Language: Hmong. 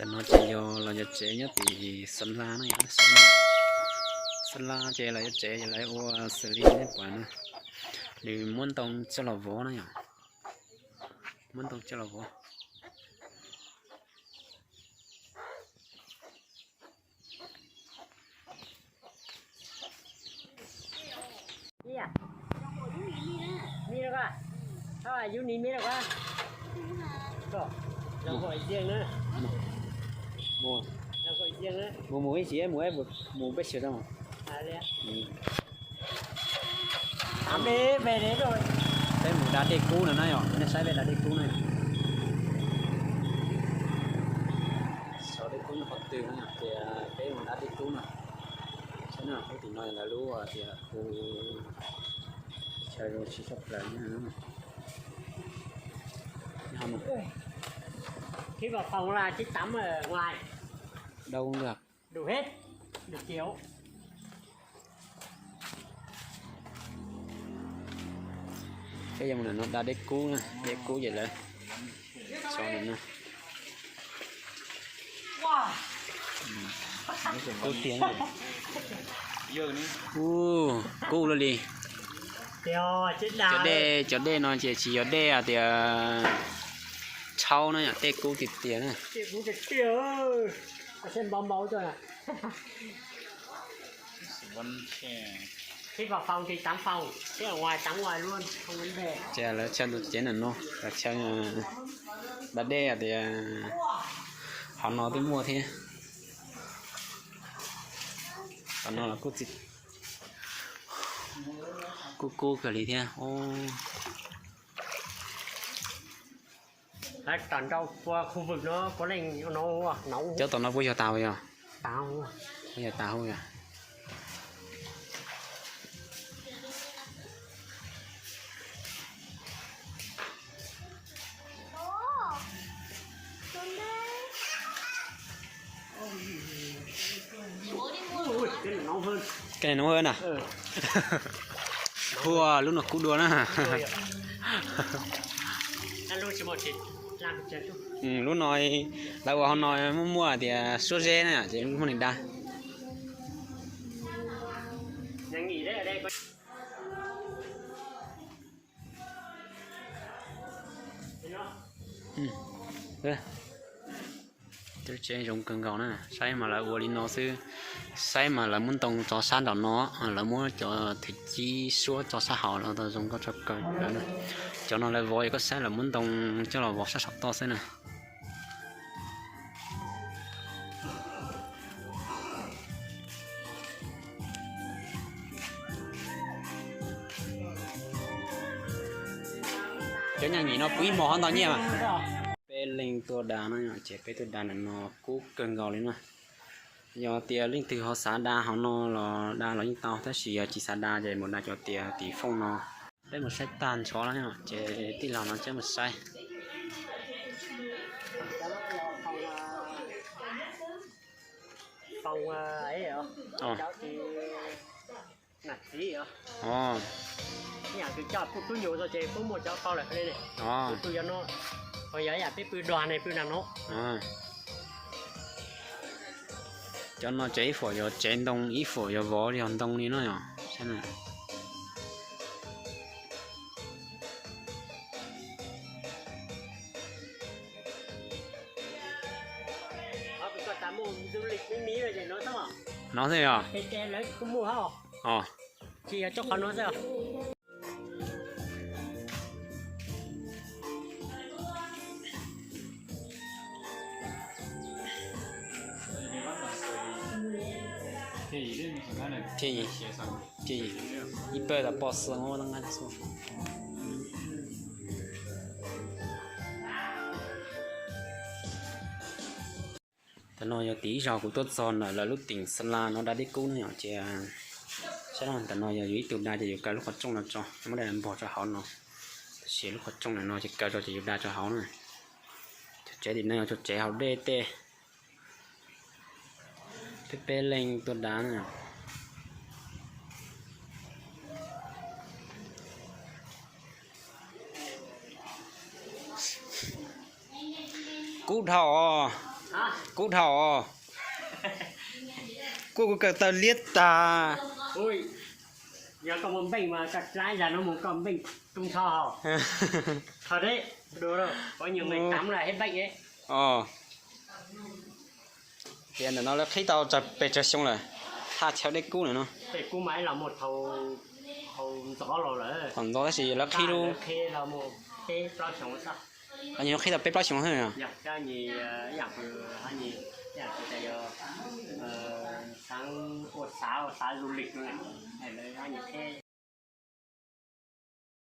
Tam no ces yog los yog tsev nyob tim Xeev Las na yom, Xeev Las ces los yog tsev ces lawv ua xws li nej pom na, nws muab ntoo coj los vov na yom, muab ntoo coj los vov. Mus, mus ib ntsis, mus, mus peb sawv daws. Peb mus da dej kub no na yom, nej saib peb da dej kub na. Saum dej kub nyob qhov twg no ces peb mus da dej kub na. Saib na, lub tim no lawv lub tias khu chaw zoo siv tshaj plaws. Khi vào phòng là chỉ tắm ở ngoài. Đâu cũng được. Đủ hết, đủ kiểu. Peb yuav mus ntawm no da dej kub na, dej kub ces lawv tso ntawm no. Kub tiag. Ub, kub luaj li. Cov dej, cov dej no ces tsis yog dej hais tias tshauv na, yog dej kub tiag tiag na. Ces lawv chaw ntawm cev ntawm no, lawv chaw da dej hais tias qhov no twb muaj thiab. Qhov no los kuj txiv, kuj kub kawg li thiab. Cov tom no puas yog tas yog? Puas yog tas hauj yog? Koj niam nub na. Hu lub no kub dua na. Lub no lawv ua hauv no muaj muaj tias suab zeb na ces muaj neeg da. Tsev zoo kawg nkaus na, saib mas lawv ua li no xwb, saib mas lawv muab ntoo tso sab nraum no, lawv muab cov thwv cib suab tso sab hauv los tau zoo nkauj tshaj plaws. Cov no lawv vov, koj saib lawv muab ntoo coj los vov sab saum toj xwb na. Cov nyaab nyim no puv ib hmo ho ntau nyiaj mas. Peb leeg tuaj da no ces peb tuaj da ntawm no kub kawg nkaus li na. Yog tias leej twg ho xav da hauv no los da los yeej tau, tab sis yog tsis xav da ces mus da cov tias tim Fooj no. Peb mus saib tag nrho lawm ces tij laug no coj mus saib. Cov no ces ib fuam yog tsev ntoo, ib fuam yog vov yog ntoo li no yom. No xwb yog. Thiaj ib pawg tas poj xwb. Tam no yog tim ib zaug kuv tuaj txog ntawm lawv lub teem Xa La no da dej kub no yom, ces saib no, tam no yog yus ib tug da ces yus kaw lub qhov rooj no tso, muab da npog rau hauv no, tab sis lub qhov rooj ntawm no ces kaw rau ces yus da rau hauv na. Cov tsev tim no yog cov tsev haus dej tej. Peb peb leeg tuaj da na. Kub dhau os. Kub dhau. Kub kuv kawm taw liab tag. Yog koj muaj npeej mas koj dlaab zag no mus koj npeej tub nrho hos. Qhov deb, dua, ua nyuag me tam lawm heb npeej. Tias ntawm no lawv qhib tau pes tsawg xyoo lawm, thaj chaw dej kub na no. Tej kub mas los muaj thaum ntxov los lawm. Thaum ntxov tab sis lawv qhib lub, qhib los muaj peb plaub xyoo xwb. Qhib tau peb plaub xyoo xwb. Yog, ib yam li, ib yam li tias yog xaav ua xav, ua xav du lịch no, lawv qhib